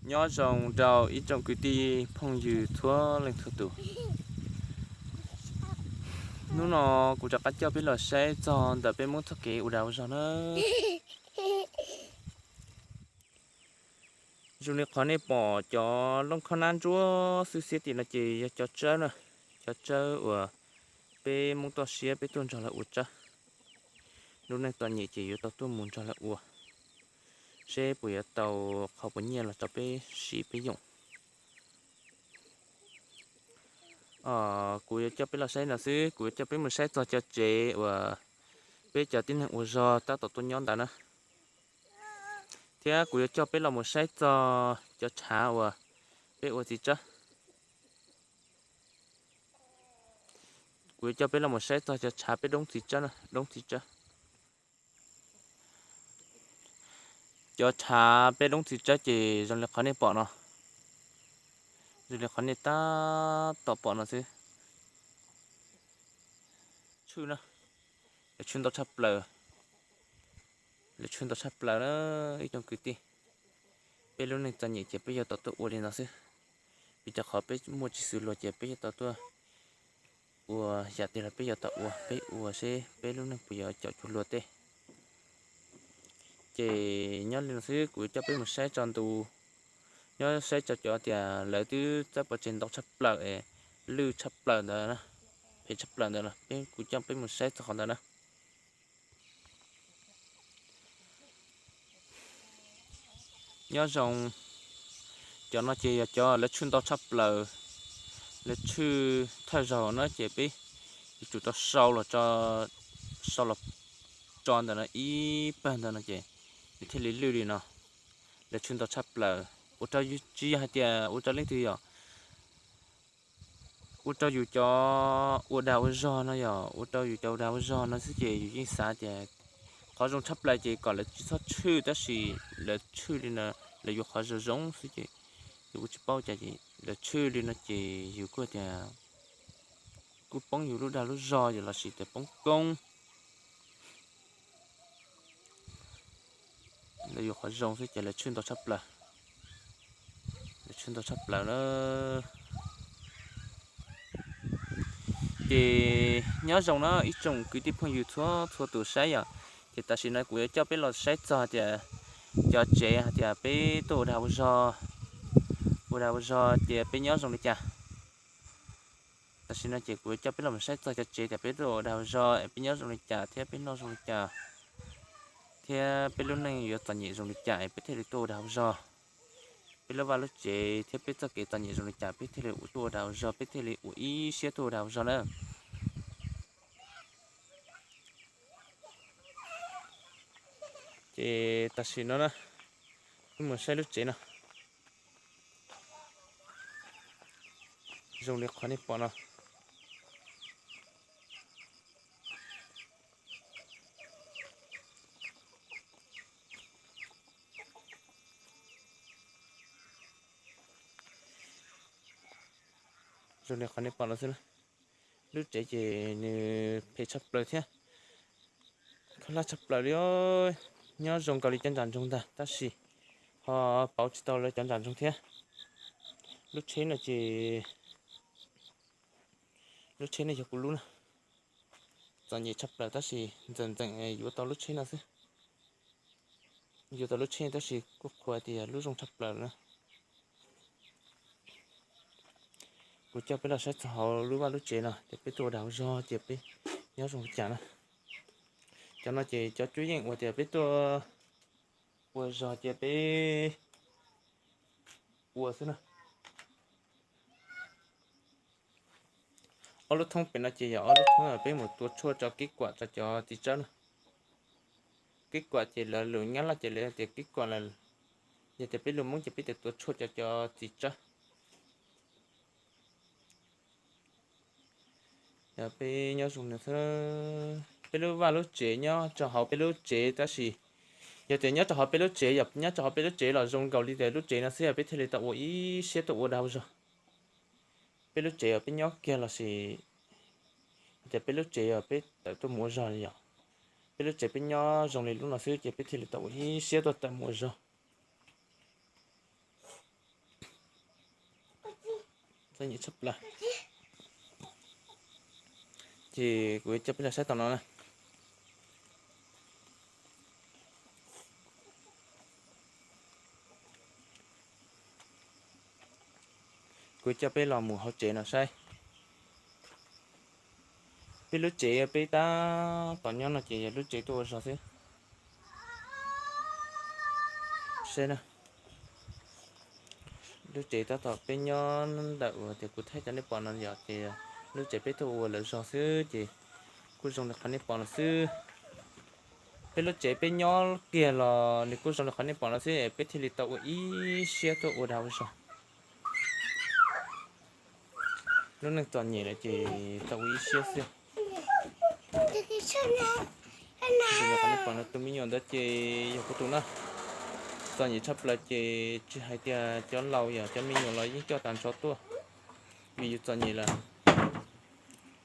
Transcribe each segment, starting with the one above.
Nyob zoo rau ib tsoom kwv tij phooj ywg txhua leej txhua tus. Hnub no kuv rov qab coj peb los saib txog ntawm peb Hmoob txoj kev ua dag ua zog na. Zoo li qhov nej pom cov looj khob nab ntsuab xwb xiab tim no ces yog cov tsawb na, cov tsawb uas peb Hmoob toj siab peb tuaj nrog lawv ua tsawb. Lub neej txom nyem ces yuav tau tuaj mus nrog lawv ua, seb puas yuav tau qhov puas nyiaj los rau peb siv peb yoom. Kuv yuav coj peb los saib no xwb, kuv yuav coj peb mus saib txog cov tsev uas peb cov tib neeg ua zog tab tom tuaj nyob ntawd na. Thiab kuv yuav coj peb los mus saib txog cov tshav uas peb ua txiv tsawb. Kuv yuav coj peb los mus saib txog cov tshav peb doob txiv tsawb, doob txiv tsawb. Cov tshav peb doob txiv tsawb ces zoo li qhov nej pom no, zoo li qhov nej tab tom pom no xwb. Tshwj na, lawv tshwj ntau tshaj plaws, lawv tshwj ntau tshaj plaws na ib tsoom kwv tij. Peb lub neej txom nyem ces peb yuav tau tuaj ua li no xwb, vim rau qhov peb muaj tsis xws luag ces peb yuav tau tuaj ua yam twg los peb yuav tau ua, peb ua seb peb lub neej puas yuav caum cuag luag tej. Ces nyob li no xwb, kuv coj peb mus saib tso ntu, nyob saib tso cov tias lawv twb txawb pov tseg ntau tshaj plaws, lwj tshaj plaws ntawd, phem tshaj plaws ntawd los peb, kuv coj peb mus saib txog qhov ntawd na. Nyob zoo, cov no ces yog cov lawv tshwj ntau tshaj plaws, lawv tshwj thawj zaug na ces peb yuav tsum rau sau los, sau los tso ntawm no ib pawg ntawd no ces nws thiaj li lwj li no. Lawv tshwj ntau tshaj plaws, ua rau tsis yog hais tias ua rau leej twg yom, ua rau yus cov ua dag ua zog no yom, ua rau yus cov ua dag ua zog no xwb ces yus yeej xav tias qhov zoo tshaj plaws ces kom lawv tsis txhob tshwj, tab sis lawv tshwj li no, lawv yuav qhov zoo zoo xwb ces yus kuj tsis paub cas ces lawv tshwj li no ces yus kuj tias kuj poob yus lub dag lub zog yom, lossis tias poob koob. Lawv yuav qhov zoo xwb ces lawv tshwj ntau tshaj plaws, lawv tshwj ntau tshaj plaws na. Ces nyob zoo na ib tsoom kwv tij phooj ywg txhua txhua tus saib yom, ces tam sim no kuv yuav coj peb los saib txog tias cov tsev hais tias peb tuaj ua dag ua zog, ua dag ua zog ces peb nyob zoo li cas. Tam sim no ces kuv yuav coj peb los saib txog cov tsev tias peb tuaj ua dag ua zog es peb nyob zoo li cas thiab peb noj zoo li cas, thiab peb lub neej yuav txom nyem zoo li cas es peb thiaj li tuaj ua dag ua zog. Peb lub vaj lub tsev thiab peb txoj kev txom nyem zoo li cas peb thiaj li ua tuaj ua dag ua zog, peb thiaj li ua ib siab tuaj ua dag ua zog na. Ces tam sim no na, peb mus saib lub tsev no. Zoo li qhov nej pom no. Zoo li qhov nej pom no xwb na. Lub tsev ces nws phem tshaj plaws thiab khaub hlab tshaj plaws li. Nyob zoo nkaus li cov ntsam ntsoog ntag tab sis ho pauv tsis tau lawv cov ntsam ntsoog thiab. Lub tsheb no ces, lub tsheb no yog kuv lub na. Txom nyem tshaj plaws tab sis ntxeem ntxeem yuav tau lub tsheb no xwb. Yuav tau lub tsheb tab sis kuj qhuas tias lub zoo tshaj plaws na. Kuv coj peb los saib txog hauv lub vaj lub tsev no ces peb tuaj ua dag ua zog ces peb nyob zoo li cas na. Cov no ces cov cuab yeej uas tias peb tuaj ua zog ces peb ua xwb na. Ob lub thoob pem no ces yog ob lub thoob peb mus tua tshuaj tso kib kuam tso cov txiv tsawb na. Kib kuam ces lawv lus Nyab Laj ces lawv tias kib kuam lawm, yog tias peb lus Hmoob ces peb tias tua tshuaj cov cov txiv tsawb. Yog peb nyob zoo no xwb, peb lub vaj lub tsev nyob rau hauv peb lub tsev tab sis yog tias nyob rau hauv peb lub tsev, yog nyob rau hauv peb lub tsev los zoo nkaus li tias lub tsev no xwb peb thiaj li tau ua ib siab tuaj ua dag ua zog. Peb lub tsev uas peb nyob kiag los sis tias peb lub tsev uas peb tawm tuaj mus ua zog li yom. Peb lub tsev peb nyob zoo li lub no xwb ces peb thiaj li tau ua ib siab tuaj tawm mus ua zog. Txom nyem tshaj plaws. Ces kuv yuav coj peb los saib tom no na. Kuv coj peb los mus hauv tsev no saib. Peb lub tsev peb tab tom nyob no ces yog lub tsev tuaj ua zog xwb. Saib na, lub tsev tab tom peb nyob ntawm uas tias kuv thaij rau nej pom no yog ces lub tsev peb tuaj ua lawv zog xwb ces kuj zoo li qhov nej pom no xwb. Peb lub tsev peb nyob kiag los nws kuj zoo li qhov nej pom no xwb, peb thiaj li tau ua ib siab tuaj ua dag ua zog. Lub neej txom nyem lawm ces tau ua ib siab xwb. Tus me nyuam ntawd ces yog kuv tus na. Txom nyem tshaj plaws ces tsis hais tias cov laus yog cov me nyuam los yeej coj tag nrho tuaj, vim yus txom nyem lawm.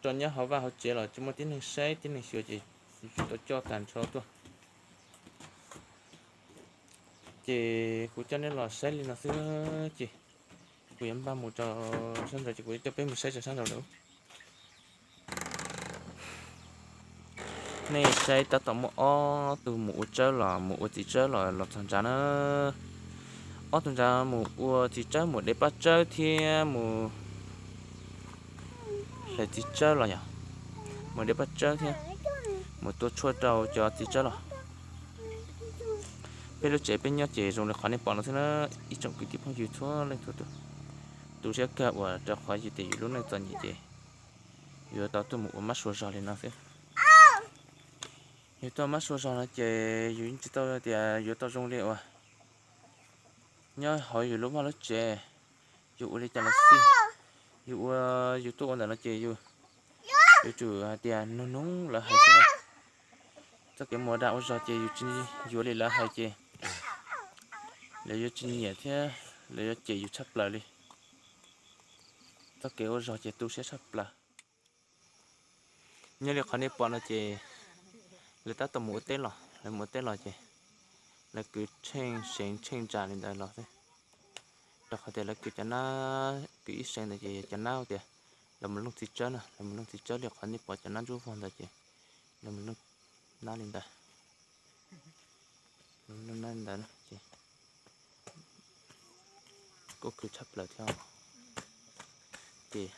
Tso nyob hauv vaj hauv tsev los tsis muaj tib neeg saib tib neeg xyuas ces yus tau coj tag nrho tuaj. Ces kuv coj nej los saib li no xwb ces kuv yuav npaj mus rau sab nraud ces kuv yuav coj peb mus saib rau sab nraud lawm. Nej saib tab tom muaj ob tug mus ua tsawb los mus ua txiv tsawb los los txog nrad na. Ob tug nrad mus ua txiv tsawb mus de paj tsawb thiab mus hlais txiv tsawb los yog mus de paj tsawb thiab mus tua tshuaj rau cov txiv tsawb los. Peb lub tsev peb nyob ces zoo li qhov nej pom no xwb na, ib tsoom kwv tij phooj ywg txhua leej txhua tus. Tu siab kawg uas rau qhov yus tias yus lub neej txom nyem ces yuav tau tuaj mus ua mab sua zog li no xwb. Yus tuaj mab sua zog no ces yus yeej tsis tau tias yuav tau zoo li uas nyob hauv yus lub vaj lub tsev, yus ua li cas los xij, yus ua, yus tuaj ua ntawm no ces yus yuav tsum hais tias nug nug lawv hais xwb. Txoj kev mus dag ua zog ces yus tsis yuav li lawv hais ces lawv yuav tsis nyiam thiab lawv yuav cem yus tshaj plaws li. Txoj kev ua zog ces tu siab tshaj plaws. Nyob li qhov nej pom no ces lawv tab tom mus ua teb los, lawv mus ua teb los ces lawv kwv tsheej seev tsheej ntsa li ntawd los xwb. Rau qhov tias lawv kwv cov nab, kwv ib seev ntawd ces yog cov nab tias lawv mus looj txiv tsawb na, lawv mus looj txiv tsawb li qhov nej pom cov nab ntsuab vog ntawd ces lawv mus looj nab li ntawd. Looj nab li ntawd ces kuj khwv tshaj plaws thiab. Ces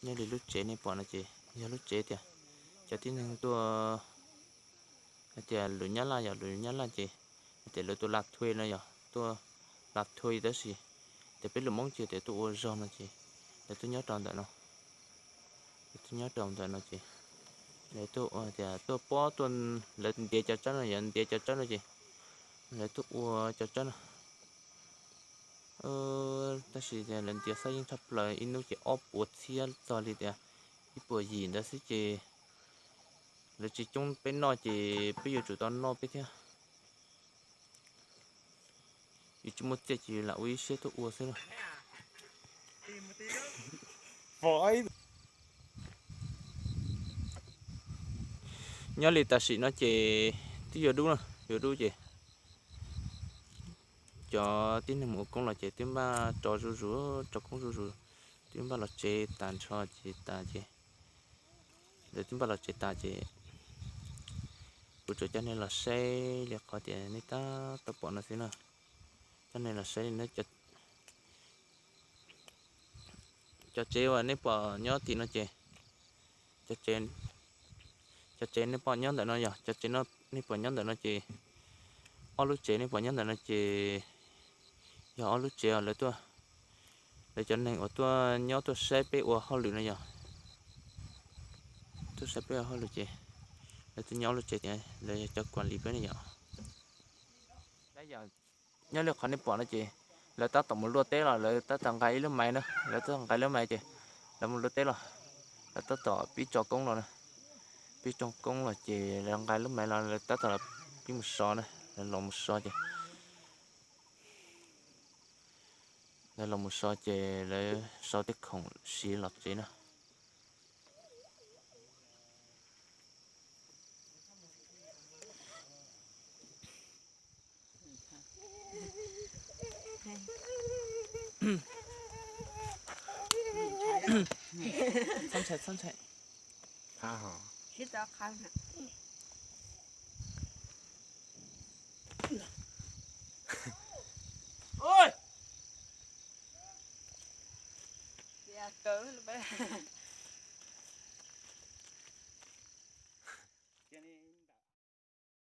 nyob li lub tsev nej pom no ces yog lub tsev tias cov tib neeg tuaj hais tias lus Nyab Laj yog lus Nyab Laj ces hais tias lawv tuaj la thuê no yog tuaj la thuê tab sis tias peb lus Hmoob ces tias tuaj ua zog no ces lawv tuaj nyob rau ntawm no. Lawv tuaj nyob rau ntawm no ces lawv tuaj ua tias tuaj pob tuaj, lawv ntiav cov tsawb no yog ntiav cov tsawb no ces lawv tuaj ua cov tsawb no. Tab sis lawv ntiav xab yeej tshaj plaws ib hnub ces ob puas txhiab txog li tias ib puas yim ntawd xwb ces lawv tsis coob peb noj ces peb yuav tsum tau noj peb thiab. Yus tsis muaj txiaj ces yus lam ua ib siab tuaj ua xwb na. Nyob li tam sim no ces twb yuav dub na, yuav dub ces cov tib neeg mus ua koob los ces twb npaj rau zuj zus, rau koob zuj zus, twb npaj los tsev tas nrho ces tas ces lawv twb npaj los tsev tas ces kuv tsuas coj nej los saib li qhov tias nej tab tom pom no xwb na. Coj nej los saib li no, cov tsev uas nej pom nyob tim no ces, cov tsev nej pom nyob ntawm no yog cov tsev nej pom nyob ntawm no ces ob lub tsev nej pom nyob ntawm no ces yog ob lub tsev uas lawv tuaj, lawv cov neeg uas tuaj nyob tuaj saib peb ua hauj lwm no yog tuaj saib peb ua hauj lwm ces lawv tuaj nyob ob lub tsev tias lawv yog cov kuam lis peb ne yom. Nyob li qhov nej pom no ces lawv tab tom mus luaj teb los lawv tab tom nqa ib lub maiv na, lawv tab tom nqa ib lub maiv ces lawv mus luaj teb los lawv tab tom pib tso koob los na, pib tso koob los ces lawv nqa lub maiv los lawv tab tom pib mus so na, lawv los mus so ces lawv los mus so ces lawv so tej khoom siv los tsev na. Txhob ntshai, txhob ntshai. Sib tau qhov na. Ua, tias kawg lawm peb.